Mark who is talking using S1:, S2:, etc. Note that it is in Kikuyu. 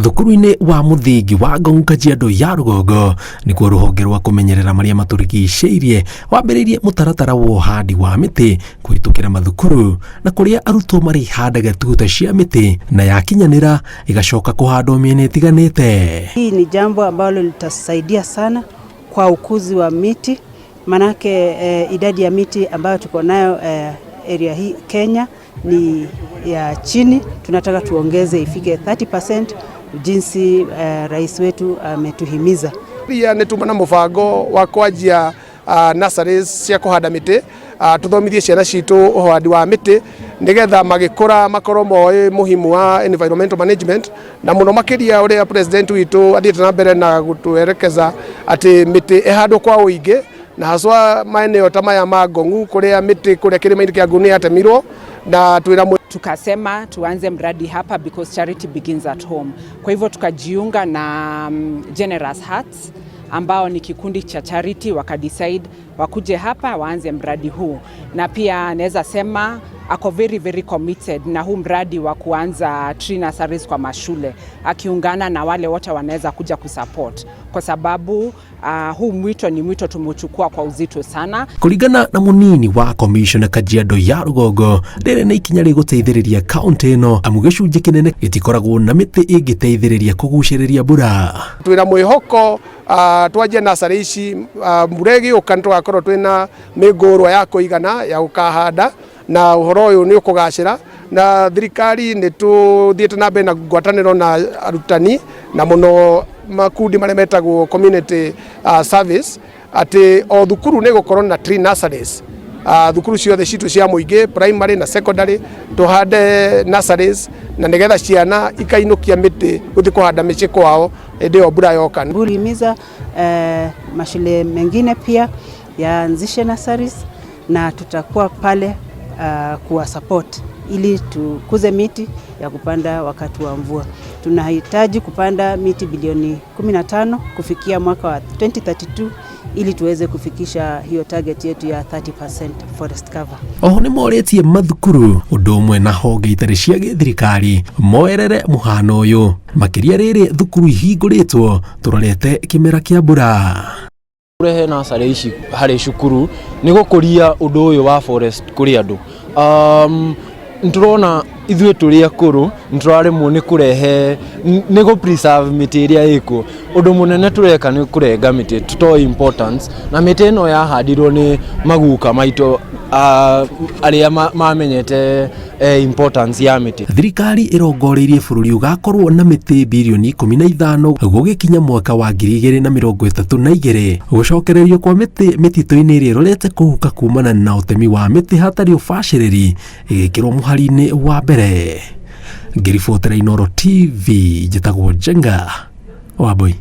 S1: Thukuru-inĩ wa mũthingi wa Ngong Kajiado ya rũgongo nĩkuo rũhonge rwa kũmenyerera marĩa matũrigicĩirie wambĩrĩirie mũtaratara wa ũhandi wa mĩtĩ kũhĩtũkĩra mathukuru na kũrĩa arutwo marĩhandaga tuta cia mĩtĩ na yakinyanĩra ĩgacoka kũhandwo mĩena ĩtiganĩte.
S2: Hii ni jambo ambalo litasaidia sana kwa ukuzi wa miti, manake idadi ya miti ambayo tuko nayo area hii Kenya ni ya chini. Tunataka tuongeze ifike 30% jinsi rais wetu ametuhimiza.
S3: Pia nĩ tuma na mũbango wa kwanjia nurseries cia kũhanda mĩtĩ, tũthomithie ciana citũ ũhandi wa mĩtĩ nĩgetha magĩkũra makorwo moĩ muhimu wa environmental management, na mũno makĩria ũrĩa president witũ athiĩte na mbere na gũtwerekeza atĩ mĩtĩ ĩhandwo kwa ũingĩ, na haswa maeneo ta maya ma Ngongu kũrĩa mĩtĩ kũrĩa kĩrĩma-inĩ kĩa Ngong nĩ yatemirwo na twĩna
S4: Tukasema tuanze mradi hapa because charity begins at home. Kwa hivyo tukajiunga na Generous Hearts ambao ni kikundi cha charity, wakadecide wakuje hapa waanze mradi huu, na pia naweza sema ako very very committed na huu mradi wa kuanza tree nurseries kwa mashule, akiungana na wale wote wanaweza kuja kusupport, kwa sababu huu mwito ni mwito tumeuchukua kwa uzito sana.
S1: Kũringana na mũnini wa commissioner Kajiado ya rũgongo, rĩrĩ nĩ ikinya rĩgũteithĩrĩria kaunti ĩno amu gĩcunjĩ kĩnene gĩtikoragwo na mĩtĩ ĩngĩteithĩrĩria kũgucĩrĩria mbura.
S3: Twĩna mwĩhoko twanjia nursery ici, mbura ĩgĩũka nĩ tũgakorwo twĩna mĩngũrwa ya kũigana ya gũkahanda na ũhoro ũyũ nĩ ũkũgacĩra. Na thirikari nĩ tũthiĩte na mbere na ngwatanĩro na arutani na mũno makundi marĩa metagwo community service, atĩ o thukuru nĩ gũkorwo na tree nurseries. Thukuru ciothe citũ cia mũingĩ, primary na secondary, tũhande nurseries na nĩgetha ciana ikainũkia mĩtĩ gũthiĩ kũhanda mĩciĩ kwao hĩndĩ ĩyo mbura yoka.
S2: Himiza mashule mengine pia yaanzishe nurseries na tutakuwa pale kuwa support ili tukuze miti ya kupanda wakati wa mvua. Tunahitaji kupanda miti bilioni 15 kufikia mwaka wa 2032 ili tuweze kufikisha hiyo target yetu ya 30% forest cover.
S1: Oho nĩ morĩtie mathukuru ũndũ ũmwe na honge itarĩ cia gĩthirikari moerere mũhano ũyũ, makĩria rĩrĩ thukuru ihingũrĩtwo tũrorete kĩmera kĩa mbura.
S5: Kũrehe nursery ici harĩ cukuru nĩ gũkũria ũndũ ũyũ wa forest kũrĩ andũ. Nĩtũrona ithuĩ tũrĩ akũrũ nĩtũraremwo nĩ kũrehe nĩ gũ preserve mĩtĩ ĩrĩa ĩkuo. Ũndũ mũnene tũreka nĩ kũrenga mĩtĩ tũtoĩ importance, na mĩtĩ ĩno yahandirwo nĩ maguka maitũ arĩa mamenyete importance ya mĩtĩ.
S1: Thirikari ĩrongoreirie bũrũri ũgakorwo na mĩtĩ birioni 15 gũgĩkinya mwaka wa 2032. Gũcokererio kwa mĩtĩ mĩtitũ-inĩ ĩrĩa ĩrorete kũhuka kumana na ũtemi wa mĩtĩ hatarĩ ũbacĩrĩri ĩgĩkĩrwo mũhari-inĩ wa mbere. Ngĩribotera Inooro TV, njĩtagwo Njenga Wambui.